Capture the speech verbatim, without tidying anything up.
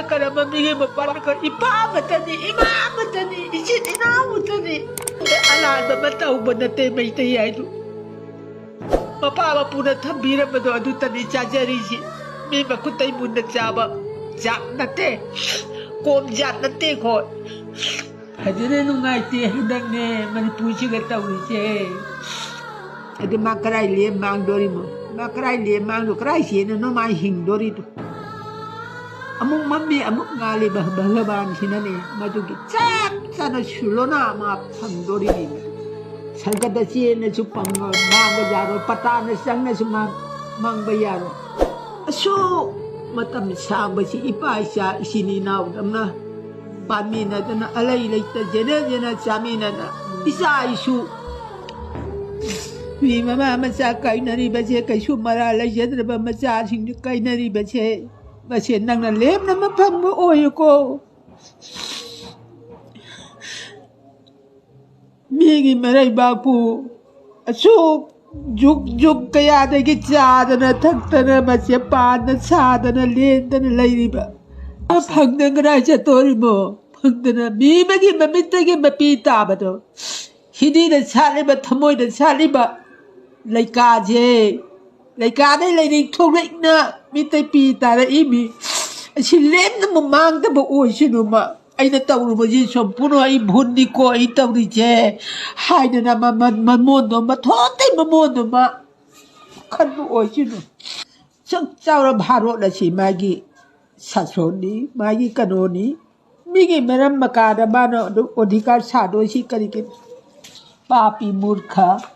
ꯀꯔꯝꯕ ꯃꯤꯒꯤ ꯃꯄꯥꯟ ꯏꯄꯥ ꯑꯃꯇꯅꯤ, ꯏꯃꯥ ꯑꯃꯇꯅꯤ, ꯏꯆꯤꯟ ꯏꯅꯥꯎ ꯑꯃꯇꯅꯤ꯫ ꯑꯂꯥꯟꯕ ꯑꯃ ꯇꯧꯕ ꯅꯠꯇꯦ ꯃꯩꯇꯩ ꯍꯥꯏꯗꯨ꯫ ꯃꯄꯥ ꯃꯄꯨꯅ ꯊꯝꯕꯤꯔꯝꯕꯗꯣ ꯑꯗꯨꯇꯅꯤ ꯆꯥꯖꯔꯤꯁꯤ꯫ ꯃꯤ ꯃꯈꯨꯠꯇꯩ ꯃꯨꯟꯅ ꯆꯥꯕ ꯖꯥꯠ ꯅꯠꯇꯦ, ꯀꯣꯝ ꯖꯥꯠ ꯅꯠꯇꯦ ꯑꯩꯈꯣꯏ꯫ ꯐꯖꯅ ꯅꯨꯡꯉꯥꯏꯇꯦ ꯍꯟꯗꯛꯅꯦ ꯃꯅꯤꯄꯨꯔꯁꯤꯒ ꯇꯧꯔꯤꯁꯦ꯫ ꯑꯗꯨ ꯃꯥ ꯀꯔꯥꯏ ꯂꯦꯝ ꯃꯥꯡꯗꯣꯔꯤꯃꯣ? ꯃꯥ ꯀꯔꯥꯏ ꯂꯦꯝ ꯃꯥꯡꯗꯣ? ꯀꯔꯥꯏ ꯆꯦꯟꯅꯅꯣ ꯃꯥ ꯍꯤꯡꯗꯣꯔꯤꯗꯣ? ꯑꯃꯨꯛ ꯃꯝꯃꯤ ꯑꯃꯨꯛ ꯉꯥꯜꯂꯤꯕ ꯚꯒꯕꯥꯟꯁꯤꯅꯅꯦ ꯃꯗꯨꯒꯤ ꯆꯞ ꯆꯥꯅ ꯁꯨꯂꯣꯅꯥ ꯑꯃ ꯐꯪꯗꯣꯔꯤꯅꯤ꯫ ꯁꯪꯀꯠꯇ ꯆꯦꯟꯅꯁꯨ ꯐꯪꯕ ꯃꯥꯡꯕ ꯌꯥꯔꯣꯏ, ꯄꯇꯥꯅ ꯆꯪꯅꯁꯨ ꯃꯥꯡ-, ꯃꯥꯡꯕ ꯌꯥꯔꯣꯏ꯫ ꯑꯁꯨꯛ ꯃꯇꯝ ꯁꯥꯡꯕꯁꯤ ꯏꯄꯥ ꯏꯆꯥ ꯏꯆꯤꯟ ꯏꯅꯥꯎꯗꯧꯅ ꯄꯥꯟꯃꯤꯟꯅꯗꯅ ꯑꯂꯩ ꯂꯩꯇ ꯖꯦꯅ ꯖꯦꯅ ꯆꯥꯃꯤꯟꯅꯗꯅ ꯏꯆꯥ ꯏꯁꯨ ꯃꯤ ꯃꯃꯥ ꯃꯆꯥ ꯀꯥꯏꯅꯔꯤꯕꯁꯦ ꯀꯩꯁꯨ ꯃꯔꯥ ꯂꯩꯖꯗ꯭ꯔꯕ ꯃꯆꯥꯁꯤꯡꯗꯨ ꯀꯥꯏꯅꯔꯤꯕꯁꯦ ꯃꯁꯦ ꯅꯪꯅ ꯂꯦꯝꯅꯃꯛ ꯐꯪꯕ ꯑꯣꯏꯌꯨꯀꯣ꯫ ꯃꯤꯒꯤ ꯃꯔꯩꯕꯥꯛꯄꯨ ꯑꯁꯨꯛ ꯖꯨꯛ ꯖꯨꯛ ꯀꯌꯥꯗꯒꯤ ꯆꯥꯗꯅ ꯊꯛꯇꯅ ꯃꯁꯦ ꯄꯥꯟꯗ ꯁꯥꯗꯅ ꯂꯦꯟꯗꯅ ꯂꯩꯔꯤꯕ ꯐꯪꯗꯅ ꯀꯗꯥꯏ ꯆꯠꯇꯣꯔꯤꯃꯣ? ꯐꯪꯗꯅ ꯃꯤ ꯑꯃꯒꯤ ꯃꯃꯤꯠꯇꯒꯤ ꯃꯄꯤ ꯇꯥꯕꯗꯣ ꯍꯤꯗꯤꯗ ꯁꯥꯠꯂꯤꯕ ꯊꯃꯣꯏꯗ ꯁꯥꯠꯂꯤꯕ ꯂꯩꯀꯥꯁꯦ ꯂꯩꯀꯥꯗꯩ ꯂꯩꯔꯤꯛ ꯊꯣꯛꯂꯛꯅ ꯃꯤꯇꯩ ꯄꯤ ꯇꯥꯔꯛꯏ ꯃꯤ ꯑꯁꯤ ꯂꯦꯝꯅ ꯃꯃꯥꯡꯗꯕ ꯑꯣꯏꯁꯅꯨꯕ꯫ ꯑꯩꯅ ꯇꯧꯔꯨꯕꯁꯤ ꯁꯣꯝꯄꯨꯔꯣ ꯑꯩ ꯚꯨꯟꯅꯤꯀꯣ ꯑꯩ ꯇꯧꯔꯤꯁꯦ ꯍꯥꯏꯗꯅ ꯃꯃꯜ ꯃꯃꯣꯟꯗꯣ ꯃꯊꯣꯟꯇꯩ ꯃꯃꯣꯟꯗꯨꯃ ꯈꯟꯕ ꯑꯣꯏꯁꯅꯨ꯫ ꯁꯨꯛ ꯆꯥꯎꯔ ꯚꯥꯔꯣꯠ ꯑꯁꯤ ꯃꯥꯒꯤ ꯁꯥꯁꯣꯟꯅꯤ, ꯃꯥꯒꯤ ꯀꯩꯅꯣꯅꯤ꯫ ꯃꯤꯒꯤ ꯃꯔꯝ ꯃꯀꯥꯗ ꯃꯥꯅ ꯑꯗꯨ ꯑꯣꯙꯤꯀꯥꯔ ꯁꯥꯗꯣꯏꯁꯤ ꯀꯔꯤꯒꯤꯅꯣ? ꯄꯥꯄꯤ ꯃꯨꯔꯈ꯫